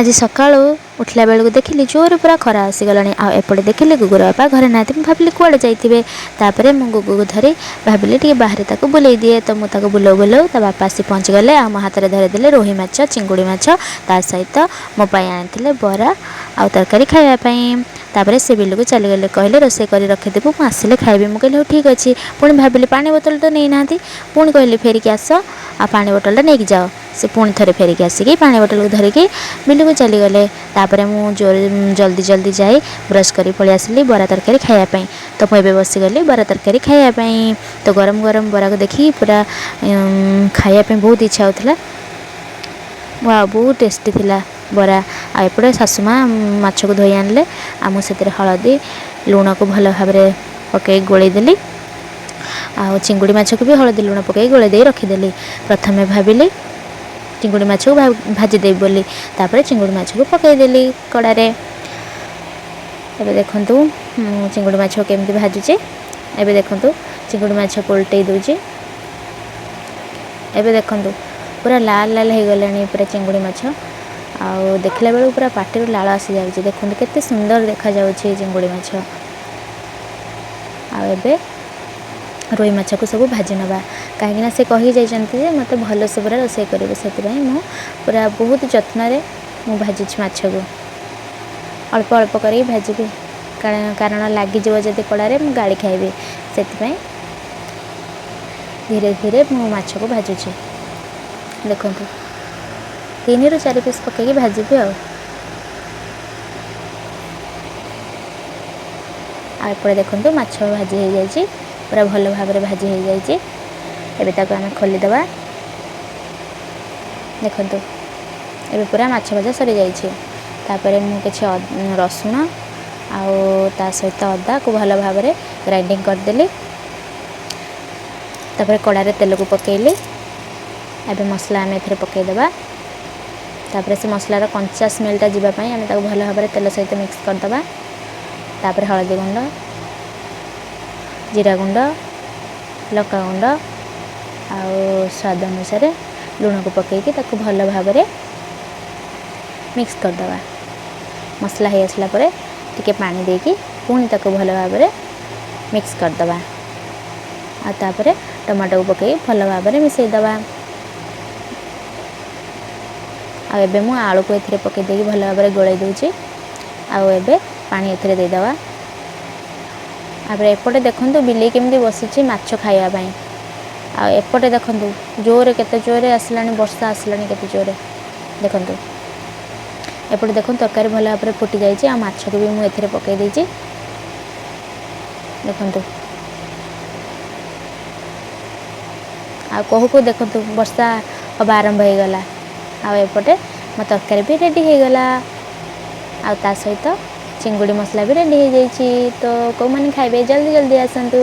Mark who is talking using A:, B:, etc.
A: ଆଜି ସକାଳୁ ଉଠିଲା ବେଳକୁ ଦେଖିଲି ଜୋରେ ପୁରା ଖରା ଆସିଗଲାଣି। ଆଉ ଏପଟେ ଦେଖିଲି ଗୁଗୁର ବାପା ଘରେ ନାହାନ୍ତି। ମୁଁ ଭାବିଲି କୁଆଡ଼େ ଯାଇଥିବେ। ତାପରେ ମୁଁ ଗୁଗୁକୁ ଧରି ଭାବିଲି ଟିକେ ବାହାରେ ତାକୁ ବୁଲେଇ ଦିଏ। ତ ମୁଁ ତାକୁ ବୁଲଉ ବୁଲଉ ତା ବାପା ଆସି ପହଞ୍ଚିଗଲେ ଆଉ ମୋ ହାତରେ ଧରିଦେଲେ ରୋହି ମାଛ, ଚିଙ୍ଗୁଡ଼ି ମାଛ, ତା ସହିତ ମୋ ପାଇଁ ଆଣିଥିଲେ ବରା ଆଉ ତରକାରୀ ଖାଇବା ପାଇଁ। ତାପରେ ସେ ବିଲକୁ ଚାଲିଗଲେ, କହିଲେ ରୋଷେଇ କରି ରଖିଦେବୁ, ମୁଁ ଆସିଲେ ଖାଇବି। ମୁଁ କହିଲି ହଉ ଠିକ୍ ଅଛି। ପୁଣି ଭାବିଲି ପାଣି ବୋତଲ ତ ନେଇନାହାନ୍ତି। ପୁଣି କହିଲି ଫେରିକି ଆସ ଆଉ ପାଣି ବୋତଲଟା ନେଇକି ଯାଅ। ସେ ପୁଣି ଥରେ ଫେରିକି ଆସିକି ପାଣି ବୋତଲକୁ ଧରିକି ବିଲକୁ ଚାଲିଗଲେ। ତାପରେ ମୁଁ ଜଲ୍ଦି ଜଲ୍ଦି ଯାଇ ବ୍ରସ୍ କରି ପଳେଇ ଆସିଲି ବରା ତରକାରୀ ଖାଇବା ପାଇଁ। ତ ମୁଁ ଏବେ ବସିଗଲି ବରା ତରକାରୀ ଖାଇବା ପାଇଁ। ତ ଗରମ ଗରମ ବରାକୁ ଦେଖିକି ପୁରା ଖାଇବା ପାଇଁ ବହୁତ ଇଚ୍ଛା ହେଉଥିଲା। ବହୁତ ଟେଷ୍ଟି ଥିଲା ବରା। ଆଉ ଏପଟେ ଶାଶୁମା ମାଛକୁ ଧୋଇ ଆଣିଲେ ଆଉ ମୁଁ ସେଥିରେ ହଳଦୀ ଲୁଣକୁ ଭଲ ଭାବରେ ପକାଇ ଗୋଳେଇ ଦେଲି। ଆଉ ଚିଙ୍ଗୁଡ଼ି ମାଛକୁ ବି ହଳଦୀ ଲୁଣ ପକାଇ ଗୋଳେଇ ଦେଇ ରଖିଦେଲି। ପ୍ରଥମେ ଭାବିଲି ଚିଙ୍ଗୁଡ଼ି ମାଛକୁ ଭାଜିଦେବି ବୋଲି, ତାପରେ ଚିଙ୍ଗୁଡ଼ି ମାଛକୁ ପକାଇଦେଲି କଡ଼ାରେ। ଏବେ ଦେଖନ୍ତୁ ମୁଁ ଚିଙ୍ଗୁଡ଼ି ମାଛ କେମିତି ଭାଜୁଛି। ଏବେ ଦେଖନ୍ତୁ ଚିଙ୍ଗୁଡ଼ି ମାଛକୁ ଓଲଟେଇ ଦେଉଛି। ଏବେ ଦେଖନ୍ତୁ ପୁରା ଲାଲ ଲାଲ ହେଇଗଲାଣି ପୁରା ଚିଙ୍ଗୁଡ଼ି ମାଛ। ଆଉ ଦେଖିଲା ବେଳକୁ ପୁରା ପାଟିରୁ ଲାଳ ଆସିଯାଉଛି। ଦେଖନ୍ତୁ କେତେ ସୁନ୍ଦର ଦେଖାଯାଉଛି ଚିଙ୍ଗୁଡ଼ି ମାଛ। ଆଉ ଏବେ ରୋହି ମାଛକୁ ସବୁ ଭାଜି ନେବା, କାହିଁକିନା ସେ କହି ଯାଇଛନ୍ତି ଯେ ମୋତେ ଭଲସେ ପୁରା ରୋଷେଇ କରିବେ। ସେଥିପାଇଁ ମୁଁ ପୁରା ବହୁତ ଯତ୍ନରେ ମୁଁ ଭାଜୁଛି ମାଛକୁ। ଅଳ୍ପ ଅଳ୍ପ କରିକି ଭାଜିବି, କାରଣ ଲାଗିଯିବ ଯଦି କଡ଼ାରେ ମୁଁ ଗାଳି ଖାଇବି। ସେଥିପାଇଁ ଧୀରେ ଧୀରେ ମୁଁ ମାଛକୁ ଭାଜୁଛି। ଦେଖନ୍ତୁ 3ରୁ 4 ପିସ୍ ପକାଇକି ଭାଜିବି। ଆଉ ଆଉ ଏପଟେ ଦେଖନ୍ତୁ ମାଛ ଭାଜି ହେଇଯାଇଛି, ପୁରା ଭଲ ଭାବରେ ଭାଜି ହେଇଯାଇଛି। ଏବେ ତାକୁ ଆମେ ଖୋଲିଦେବା। ଦେଖନ୍ତୁ ଏବେ ପୁରା ମାଛ ଭଜା ସରିଯାଇଛି। ତାପରେ ମୁଁ କିଛି ରସୁଣ ଆଉ ତା ସହିତ ଅଦାକୁ ଭଲ ଭାବରେ ଗ୍ରାଇଣ୍ଡିଙ୍ଗ କରିଦେଲି। ତାପରେ କଡ଼ାରେ ତେଲକୁ ପକାଇଲି। ଏବେ ମସଲା ଆମେ ଏଥିରେ ପକାଇଦେବା। ତାପରେ ସେ ମସଲାର କଞ୍ଚା ସ୍ମେଲଟା ଯିବା ପାଇଁ ଆମେ ତାକୁ ଭଲ ଭାବରେ ତେଲ ସହିତ ମିକ୍ସ କରିଦେବା। ତାପରେ ହଳଦୀ ଗୁଣ୍ଡ, ଜିରା ଗୁଣ୍ଡ, ଲଙ୍କା ଗୁଣ୍ଡ ଆଉ ସ୍ୱାଦ ଅନୁସାରେ ଲୁଣକୁ ପକାଇକି ତାକୁ ଭଲ ଭାବରେ ମିକ୍ସ କରିଦେବା। ମସଲା ହେଇ ଆସିଲା ପରେ ଟିକେ ପାଣି ଦେଇକି ପୁଣି ତାକୁ ଭଲ ଭାବରେ ମିକ୍ସ କରିଦେବା। ଆଉ ତାପରେ ଟମାଟୋକୁ ପକାଇ ଭଲ ଭାବରେ ମିଶାଇଦେବା। ଆଉ ଏବେ ମୁଁ ଆଳୁକୁ ଏଥିରେ ପକାଇ ଦେଇକି ଭଲ ଭାବରେ ଗୋଳେଇ ଦେଉଛି। ଆଉ ଏବେ ପାଣି ଏଥିରେ ଦେଇଦେବା। ତାପରେ ଏପଟେ ଦେଖନ୍ତୁ ବିଲେଇ କେମିତି ବସିଛି ମାଛ ଖାଇବା ପାଇଁ। ଆଉ ଏପଟେ ଦେଖନ୍ତୁ ଜୋରେ କେତେ ଜୋରେ ଆସିଲାଣି ବର୍ଷା, ଆସିଲାଣି କେତେ ଜୋରେ। ଦେଖନ୍ତୁ ଏପଟେ ଦେଖନ୍ତୁ ତରକାରୀ ଭଲ ଭାବରେ ଫୁଟି ଯାଇଛି। ଆଉ ମାଛକୁ ବି ମୁଁ ଏଥିରେ ପକାଇ ଦେଇଛି। ଦେଖନ୍ତୁ ଆଉ କହୁ କହୁ ଦେଖନ୍ତୁ ବର୍ଷା ହେବା ଆରମ୍ଭ ହେଇଗଲା। ଆଉ ଏପଟେ ମୋ ତରକାରୀ ବି ରେଡ଼ି ହେଇଗଲା। ଆଉ ତା ସହିତ ଚିଙ୍ଗୁଡ଼ି ମସଲା ବି ରେଡ଼ି ହେଇଯାଇଛି। ତ କେଉଁମାନେ ଖାଇବେ ଜଲ୍ଦି ଜଲ୍ଦି ଆସନ୍ତୁ।